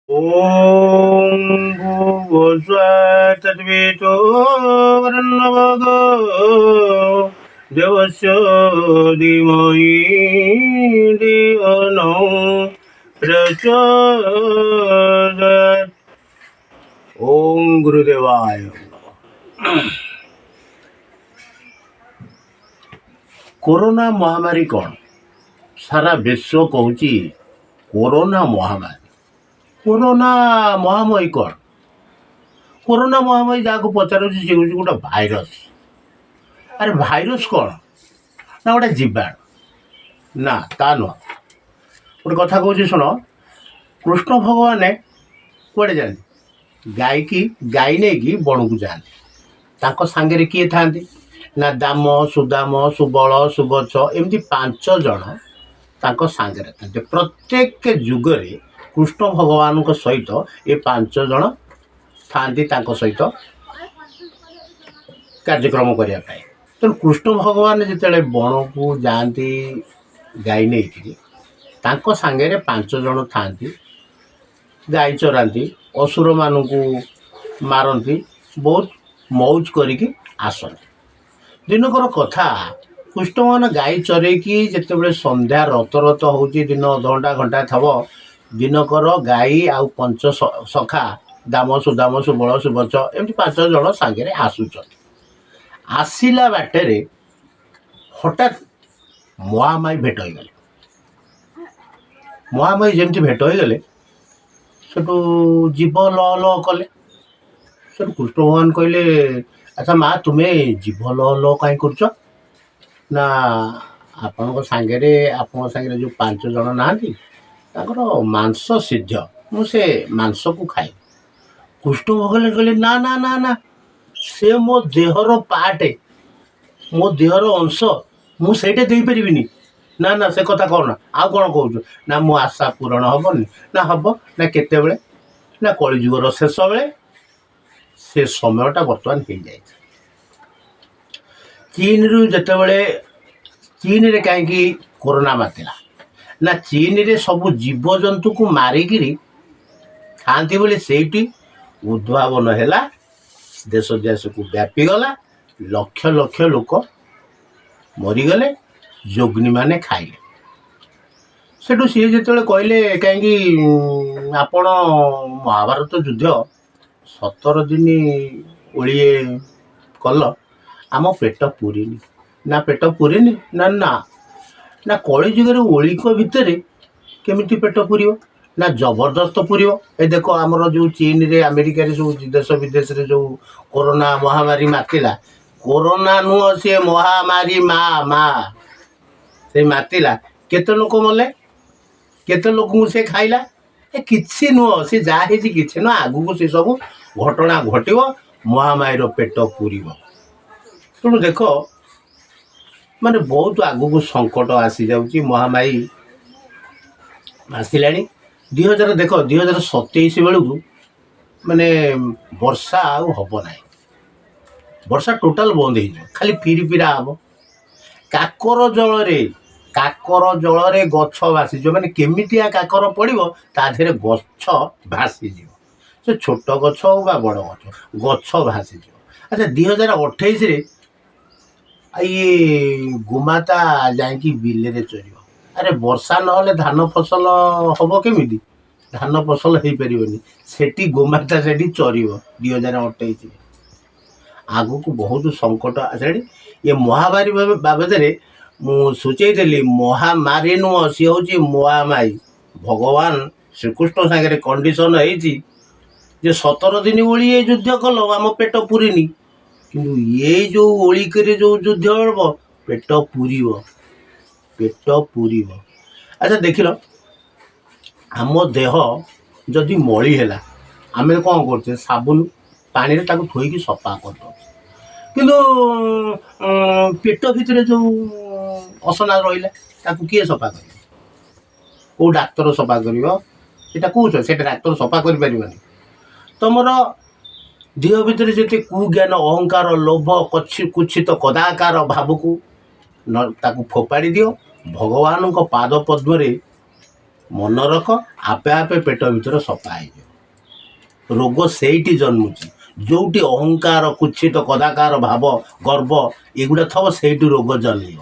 ॐ भूर्भुवस्वः तद्वितुर्वरेण्यं देवस्य धीमहि धियो नो प्रचोदयात्। ଓಂ ଗୁରୁଦେବାୟ। କୋରୋନା ମହାମାରୀ କ'ଣ? ସାରା ବିଶ୍ୱ କହୁଛି କୋରୋନା ମହାମାରୀ। କୋରୋନା ମହାମାରୀ କ'ଣ? କୋରୋନା ମହାମାରୀ ଯାହାକୁ ପଚାରୁଛି ସେ ହେଉଛି ଗୋଟେ ଭାଇରସ୍। ଆରେ ଭାଇରସ୍ କ'ଣ? ନା ଗୋଟେ ଜୀବାଣୁ? ନା, ତା ନୁହଁ। ଗୋଟେ କଥା କହୁଛି ଶୁଣ। କୃଷ୍ଣ ଭଗବାନ କୁଆଡ଼େ ଯାଆନ୍ତି? ଗାଈକି ଗାଈ ନେଇକି ବଣକୁ ଯାଆନ୍ତି। ତାଙ୍କ ସାଙ୍ଗରେ କିଏ ଥାଆନ୍ତି? ନା ଦାମ, ସୁଦାମ, ସୁବଳ, ସୁବଛ, ଏମିତି 5 ଜଣ ତାଙ୍କ ସାଙ୍ଗରେ ଥାନ୍ତି। ପ୍ରତ୍ୟେକ ଯୁଗରେ କୃଷ୍ଣ ଭଗବାନଙ୍କ ସହିତ ଏ 5 ଜଣ ଥାଆନ୍ତି ତାଙ୍କ ସହିତ କାର୍ଯ୍ୟକ୍ରମ କରିବା ପାଇଁ। ତେଣୁ କୃଷ୍ଣ ଭଗବାନ ଯେତେବେଳେ ବଣକୁ ଯାଆନ୍ତି ଗାଈ ନେଇକିରି, ତାଙ୍କ ସାଙ୍ଗରେ 5 ଜଣ ଥାଆନ୍ତି। ଗାଈ ଚରାନ୍ତି, ଅସୁରମାନଙ୍କୁ ମାରନ୍ତି, ବହୁତ ମଉଜ କରିକି ଆସନ୍ତି। ଦିନକର କଥା, କୃଷ୍ଣ ଭଗବାନ ଗାଈ ଚରେଇକି ଯେତେବେଳେ ସନ୍ଧ୍ୟା ରତ ରତ ହେଉଛି, ଦିନ ଅଧଘଣ୍ଟା ଘଣ୍ଟା ଥବ, ଦିନକର ଗାଈ ଆଉ ପଞ୍ଚ ସଖା ଦାମ, ସୁଦାମ, ସୁବଳ, ସୁବଛ ଏମିତି 5 ଜଣ ସାଙ୍ଗରେ ଆସୁଛନ୍ତି। ଆସିଲା ବାଟରେ ହଠାତ୍ ମହାମାୟୀ ଭେଟ ହେଇଗଲେ। ମହାମାୟୀ ଯେମିତି ଭେଟ ହେଇଗଲେ, ସେଠୁ ଜୀବ ଲ ଲ କଲେ। ସେଠୁ କୃଷ୍ଣ ଭଗବାନ କହିଲେ, ଆଚ୍ଛା ମା, ତୁମେ ଜୀବ ଲ ଲ କାହିଁ କରୁଛ? ନା, ଆପଣଙ୍କ ସାଙ୍ଗରେ ଯେଉଁ 5 ଜଣ ନାହାନ୍ତି, ତାଙ୍କର ମାଂସ ସିଦ୍ଧ, ମୁଁ ସେ ମାଂସକୁ ଖାଏ। କୃଷ୍ଣ ଭଗବାନ କହିଲେ, ନା ନା ନା ନା, ସେ ମୋ ଦେହର ପାର୍ଟ, ମୋ ଦେହର ଅଂଶ, ମୁଁ ସେଇଟା ଦେଇପାରିବିନି। ନା ନା, ସେ କଥା କହୁନା, ଆଉ କ'ଣ କହୁଛୁ? ନା, ମୋ ଆଶା ପୂରଣ ହେବନି? ନା, ହେବ। ନା, କେତେବେଳେ? ନା, କଳିଯୁଗର ଶେଷ ବେଳେ। ସେ ସମୟଟା ବର୍ତ୍ତମାନ ହେଇଯାଇଛି। ଚୀନରୁ ଯେତେବେଳେ, ଚୀନରେ କାହିଁକି କରୋନା ମାତିଲା? ନା, ଚୀନରେ ସବୁ ଜୀବଜନ୍ତୁକୁ ମାରିକିରି ଖାଆନ୍ତି ବୋଲି ସେଇଠି ଉଦ୍ଭାବନ ହେଲା, ଦେଶ ଦେଶକୁ ବ୍ୟାପିଗଲା, ଲକ୍ଷ ଲକ୍ଷ ଲୋକ ମରିଗଲେ, ଯୋଗିନୀମାନେ ଖାଇଲେ। ସେଠୁ ସିଏ ଯେତେବେଳେ କହିଲେ, କାହିଁକି ଆପଣ ମହାଭାରତ ଯୁଦ୍ଧ 17 ଦିନ ଓଳିଏ କଲ, ଆମ ପେଟ ପୁରିନି? ନା, ପେଟ ପୁରିନି? ନା ନା ନା, କଳିଯୁଗରେ ଓଳିକ ଭିତରେ କେମିତି ପେଟ ପୁରିବ? ନା, ଜବରଦସ୍ତ ପୁରିବ। ଏ ଦେଖ, ଆମର ଯେଉଁ ଚୀନରେ, ଆମେରିକାରେ, ସବୁ ଦେଶ ବିଦେଶରେ ଯେଉଁ କରୋନା ମହାମାରୀ ମାତିଲା, କରୋନା ନୁହଁ ସିଏ, ମହାମାରୀ ମା ମା ସେ ମାତିଲା। କେତେ ଲୋକ ମଲେ, କେତେ ଲୋକଙ୍କୁ ସେ ଖାଇଲା। ଏ କିଛି ନୁହଁ, ସେ ଯାହା ହେଇଛି କିଛି ନୁହଁ। ଆଗକୁ ସେ ସବୁ ଘଟଣା ଘଟିବ, ମହାମାରୀର ପେଟ ପୁରିବ। ତେଣୁ ଦେଖ, ମାନେ ବହୁତ ଆଗକୁ ସଙ୍କଟ ଆସିଯାଉଛି, ମହାମାରୀ ଆସିଲାଣି। 2000, ଦେଖ, 2027 ବେଳକୁ ମାନେ ବର୍ଷା ଆଉ ହେବ ନାହିଁ। ବର୍ଷା ଟୋଟାଲ ବନ୍ଦ ହେଇଯିବ, ଖାଲି ଫିରି ଫିରା ହେବ। କାକର ଜଳରେ, କାକର ଜଳରେ ଗଛ ଭାସିଯିବ। ମାନେ କେମିତିଆ କାକର ପଡ଼ିବ, ତା ଦେହରେ ଗଛ ଭାସିଯିବ। ସେ ଛୋଟ ଗଛ ହଉ ବା ବଡ଼ ଗଛ, ଗଛ ଭାସିଯିବ। ଆଚ୍ଛା, 2028ରେ ଇଏ ଗୋମାତା ଯାଇକି ବିଲରେ ଚରିବ। ଆରେ ବର୍ଷା ନହେଲେ ଧାନ ଫସଲ ହବ କେମିତି? ଧାନ ଫସଲ ହେଇପାରିବନି। ସେଠି ଗୋମାତା ସେଠି ଚରିବ 2028ରେ। ଆଗକୁ ବହୁତ ସଙ୍କଟ ଆସିଲାଣି। ଏ ମହାମାରୀ ବାବଦରେ ମୁଁ ସୂଚେଇ ଦେଲି। ମହାମାରୀ ନୁହଁ, ସିଏ ହେଉଛି ମହାମାୟୀ। ଭଗବାନ ଶ୍ରୀକୃଷ୍ଣ ସାଙ୍ଗରେ କଣ୍ଡିସନ ହେଇଛି ଯେ 17 ଦିନ ଓଳି ଏ ଯୁଦ୍ଧ କଲ, ଆମ ପେଟ ପୁରିନି, କିନ୍ତୁ ଏଇ ଯେଉଁ ଓଳିକରେ ଯେଉଁ ଯୁଦ୍ଧ ହେବ, ପେଟ ପୁରିବ, ପେଟ ପୁରିବ। ଆଚ୍ଛା ଦେଖିଲ, ଆମ ଦେହ ଯଦି ମଳି ହେଲା, ଆମେ କ'ଣ କରୁଛେ? ସାବୁନ ପାଣିରେ ତାକୁ ଧୋଇକି ସଫା କରିଦେଉଛେ। କିନ୍ତୁ ପେଟ ଭିତରେ ଯେଉଁ ଅସନା ରହିଲା, ତାକୁ କିଏ ସଫା କରିବ? କେଉଁ ଡାକ୍ତର ସଫା କରିବ? ସେଇଟା କହୁଛ, ସେଇଟା ଡାକ୍ତର ସଫା କରିପାରିବନି। ତମର ଦେହ ଭିତରେ ଯେତେ କୁଜ୍ଞାନ, ଅହଙ୍କାର, ଲୋଭ, କୁତ୍ସିତ କଦାକାର ଭାବକୁ ନ ତାକୁ ଫୋପାଡ଼ି ଦିଅ, ଭଗବାନଙ୍କ ପାଦ ପଦ୍ମରେ ମନ ରଖ, ଆପେ ଆପେ ପେଟ ଭିତରେ ସଫା ହେଇଯିବ। ରୋଗ ସେଇଠି ଜନ୍ମୁଛି ଯେଉଁଠି ଅହଙ୍କାର, କୁତ୍ସିତ, କଦାକାର ଭାବ, ଗର୍ବ ଏଗୁଡ଼ା ଥବ, ସେଇଠି ରୋଗ ଜନ୍ମିବ।